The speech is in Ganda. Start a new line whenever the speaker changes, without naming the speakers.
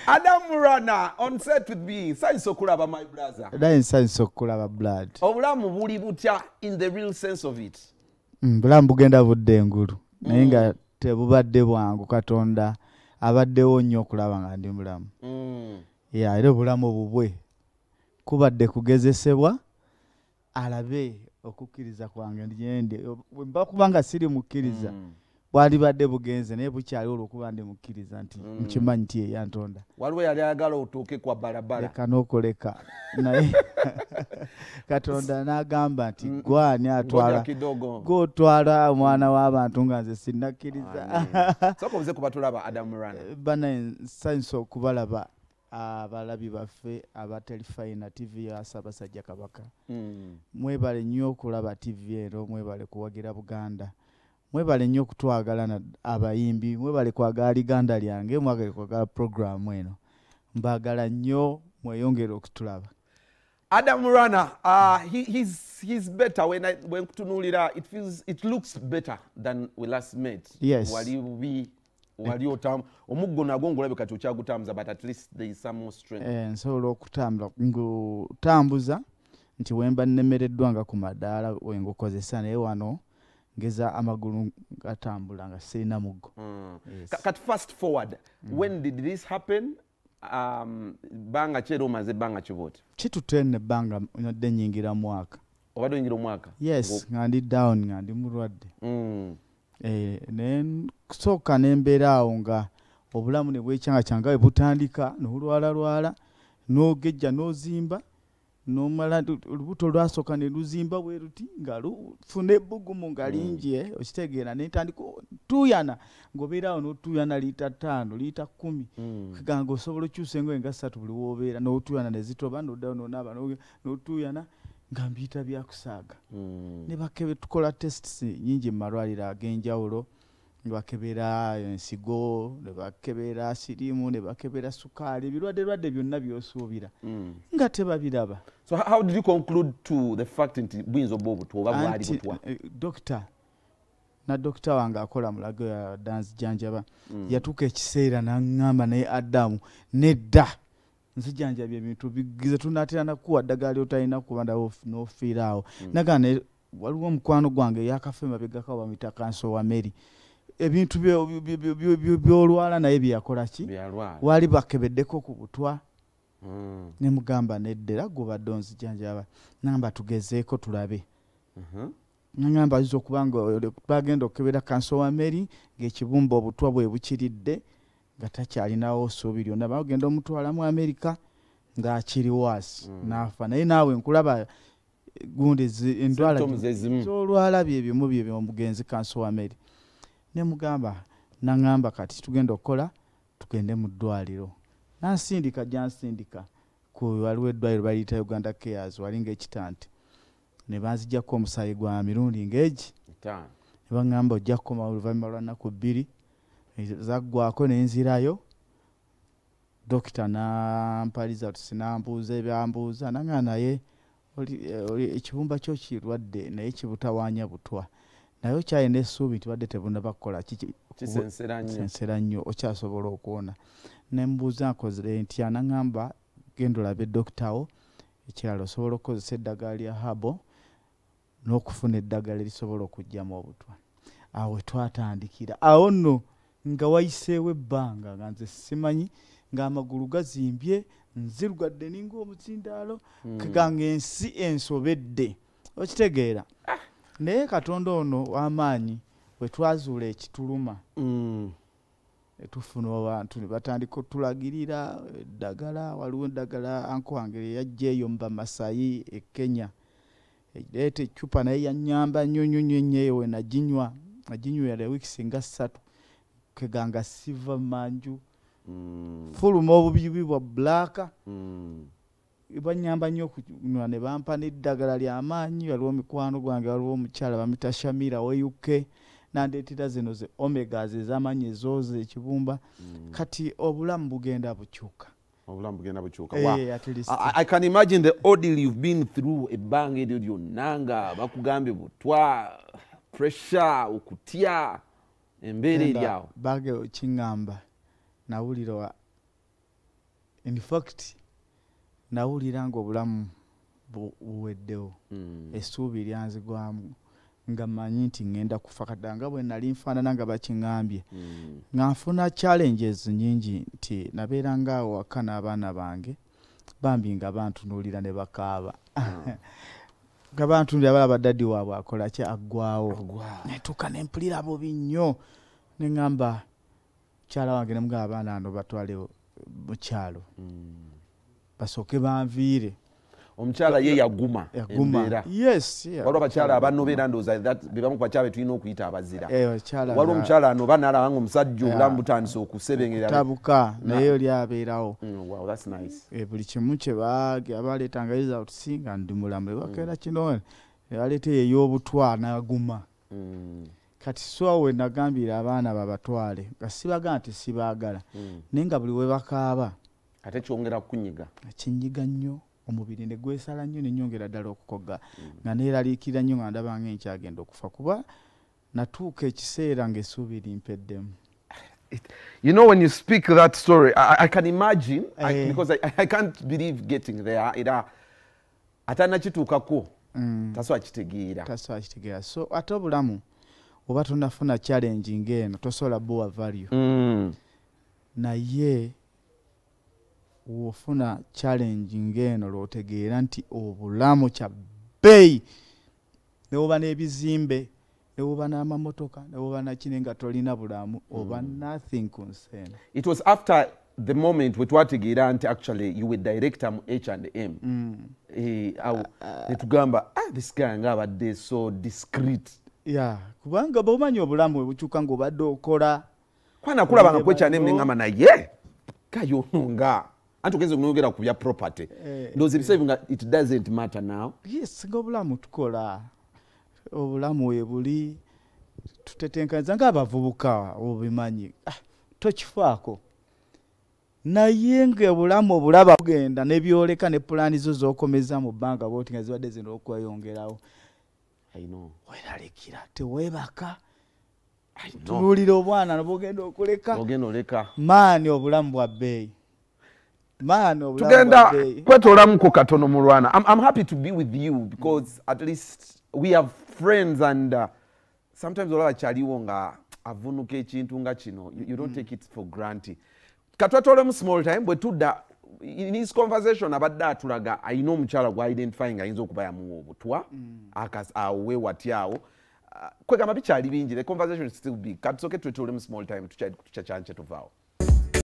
Adam Mulwana on set with me. Nsanyuse okulaba, my brother.
Naye nsanyuse okukulaba, blood.
Obulamu buli butya in the real sense of it?
Bulamu bugenda budde engulu, naye nga tebubadde bwangu. Katonda abaddewo nnyo okulaba nga ndi mulamu. Ya, era obulamu bubwe kubadde kugezesebwa alabe okukkiriza kwange ngende. Bwe mba kubanga siri mukkiriza, bwandibadde bugenze, naye bukyaliwo olwokuba ndi mukkiriza nti nkimanyi nti yeyantonda.
Waliwo yali ayagala otuuke kwa balabala.
Leka n'okuleka, naye Katonda n'agamba nti gwani atwala
Ngoja kidogo.
Gwotwala omwana w'abantu nga nze sinnakkiriza.
Sooka obuze kuba tulaba Adam Mulwana.
Bana, nsanyusa okubalaba, abalabi baffe aba Telefina TV ya Ssaabasajja Kabaka. Mwebale nnyo okulaba TV eno, mwebale kuwagira Buganda, mwebale nnyo okutwagala abayimbi, mwebale kwagala liganda lyange, mwagale kwagala programu eno. Mbagala nnyo, mweyongere okutulaba.
Adam Mulwana, he's better when nkutunuulira, it looks better than we last met.
Yes.
Wali bubi, wali otam omuggo nagwo ngulabe kati okyagutambuza, but at least there is some more strength.
Eh, nsobola okutambula, ngutambuza nti wemba nnemereddwa nga ku madaala wengukozesa, naye wano ngeza amagulu gatambula nga sirina muggo. Yes.
Kati fast forward, when did this happen? Banga ki era omaze ebbanga ki bw'oti?
Kitutte nno ebbanga, nodde nyingira mwaka.
Obadde oyingira omwaka?
Yes, nga ndi down, nga ndi mulwadde. Eh, ne kusooka nembeera awo nga obulamu ne bwekyanga kyanga bwe butandika, n'olwalalwala, n'ogejja, n'ozimba, nomala olubuto lwasooka ne luzimba bwe luti nga lufuna ebbugumu nga lingi, eh, okitegeera? Nentandika tuuyana, ng'obeera awo n'otuuyana liita 5, liita 10. Kugamba osobola okyusa engoye nga ssatu buli w'obeera, n'otuuyana ne zitoba, n'oddayo n'onaaba, n'otuuyana nga mbiyita byakusaaga. Ne bakebe, tukola tests nyingi mu malwaliro ag'enjawulo, ne bakebera ensigo, ne bakebera siriimu, ne bakebera sukaali, ebirwadde lwadde byonna by'osuubira nga tebabiraba.
So how did you conclude to the fact nti buyinza obba obutwa oba bwali
Anti,
butwa?
Dokita na dokita wange akola mulago ya danzijanjaba yatuuka ekiseera n'aŋŋamba, "Naye Adamu, nedda, nzijanjabya ebintu bigize, tunaatera nakuwa ddagala lyotalina kuba ndawo n'ofiira awo." Nagamba, naye waliwo omukwano gwange eyakafa emabegako bamuyita Kanso wa Mary, ebintu byolwala naye byeyakola ki?
Byalwala.
Wali bakebeddeko ku butwa. Ne mugamba, "Nedda, era gwe obadde onzijanjaba." Namba, "Tugezeeko tulabe." Nagamba ayinza okuba nga bagenda okukebera Kanso wa Mary ng'ekibumba obutwa bwe bukiridde, nga takyalinawo ssuubi lyonna, bagenda omutwala mu Amerika ng'akiri waasi n'afa. Naye naawe nkulaba gundi endwala
Symptoms ezimu.
z'olwala byebimu byebyo omugenzi Kanso wa Mary. Ne mugamba, naŋŋamba, "Kati tugenda okukola, tugende mu ddwaliro." Nansindika gyansindika ku waliwo eddwaliro baliyita Uganda Cares, wali ng'ekitante, ne banzijjako omusaayi gwa mirundi ng'egi.
5.
Ne baŋŋamba, "Ojja kukomawo oluvannyuma lwa nnaku 2." Zaggwako ne nzirayo, dokita nampa results, nambuuza ebyambuuza, naŋŋamba, "Naye ekibumba kyo kirwadde, naye kibutawaanya butwa, naye okyalina essuubi nti badde tebunaba kukola
Kisensera nnyo.
Kisensera nnyo, okyasobola okuwona." Ne mbuuza, "Nkozere ntya?" Naŋŋamba, "Genda olabe dokita wo. Ekirala osobola okukozesa eddagala lya herbal n'okufuna eddagala erisobola okuggyamu obutwa." Awo we twatandikira. Awo nno nga wayiseewo ebbanga nga nze simanyi, ng'amagulu gazimbye, nzirugadde ninga omuzindaalo, kaganga ensi ensobedde, okitegeera? Naye Katonda ono w'amaanyi, bwe twazuula ekituluma, ne tufuna abantu ne batandika otulagirira eddagala. Waliwo eddagala uncle wange lye yajja eyo mu Bamasayi e Kenya, leeta eccupa, naye yannyamba nnyo nnyo nnyo nnyo. Eyo we naginywa, naginywera weeks nga 3, keganga siva manju, fuluma obubibi bwa black. Banyamba nnyo okunywa, ne bampa n'eddagala ly'amaanyi. Waliwo mikwano gwange, waliwo omukyala bamuyita Shamira we UK, nandeetera zino ze omegas ez'amaanyi ezooza ekibumba. Kati obulamu bugenda bukyuka.
Obulamu bugenda bukyuka.
Eh,
Wow.
at least.
I can imagine the ordeal you've been through ebbanga eryo lyonna nga bakugambye butwa, pressure, okutya, embeera eri
Genda
awo.
Bage kiŋŋamba, nawulira In fact, nawulira nga obulamu buweddewo. Essuubi lyanzigwamu nga mmanyi nti ŋŋenda kufa kadda nga bwe nali nfaanana nga bakiŋŋambye. Nga nfuna challenges nnyingi nti nabeeranga awo waka n'abaana bange bambi nga bantunuulira ne bakaaba. Nga bantunuulira balaba daddy waabwe akola ki, aggwawo. Netuuka ne mpulira bubi nnyo ne ŋŋamba mukyala wange ne mugamba abaana bano batwale mu kyalo. Basooke banviire.
Omukyala ye yaguma embeera.
Yes.
Waliwo abakyala abanobeera ndowooza be bamu ku bakyala be tulina okuyita abazira.
Abakyala
Waliwo omukyala anoba n'alaba nga omusajja obulamu butandise okusebengera.
Kutabuka naye oli abeerawo.
Wow, that's nice.
Buli kimu kye baleetanga results nga ndi mulamu. Bakeera kino ne baleeta eyo ey'obutwa n'aguma. Kati so awo we nagambira abaana babatwale nga sibaga nti sibaagala. Naye nga buli we bakaaba.
Ate kyongera kunyiga.
Kinyiga nnyo. Omubiri ne gwesala nnyo ne nnyongera ddala okukoga. Nga neeraliikirira nnyo nga ndaba ng'enkyagenda okufa kuba natuuka ekiseera ng'essuubi limpeddemu.
You know, when you speak that story, I can imagine, because I can't believe getting there. Era atanakituukako tasobola kitegeera.
Tasobola kitegeera. So ate obulamu oba tonafuna challenge ng'eno tosobola buwa value. Naye wofuna challenge ng'eno lw'otegeera nti obulamu kya bbeeyi. Ne woba n'ebizimbe, ne woba n'amamotoka, ne woba na kine nga tolina bulamu, oba nothing ku nsi eno.
It was after the moment we twategeera nti actually you were director mu H&M. Awo ne tugamba, this guy nga abadde so discreet.
Yeah, kubanga bw'omanyi obulamu bwe bukyuka ng'obadde okola.
Kwana kulabanga ku H&M ne ŋŋamba naye kayo nga anti ogenze okunogera ku bya property. Ndowooza ebiseera nga it doesn't matter now.
Yes, nga obulamu tukola. Obulamu we buli tutetenkaniza ng'abavubuka obimanyi. Tokifaako. Naye ng'obulamu obulaba bugenda n'ebyoleka ne pulaani zo z'okomeza mu bbanga bw'oti nga zibadde zino okweyongerawo.
I know.
Weeraliikira, teweebaka.
I know.
Tunuulira obwana bw'ogenda okuleka.
Bw'ogenda oleka.
Maani obulamu bwa bbeeyi. Maani obulamu
Tugenda
bwa bbeeyi.
kwetoolamuko katono Mulwana. I'm happy to be with you because at least we have friends and sometimes olaba kyaliwo nga avunuka ekintu nga kino. You don't take it for granted. Katwetoolemu small time bwe tudda in his conversation abadde atulaga alina omukyala gwa identifying ayinza okuba yamuwa obutwa, awe watya awo. Kwegamba bikyali bingi, the conversation is still big. Katusooke twetoolemu small time, tukyakyanche tuvaawo.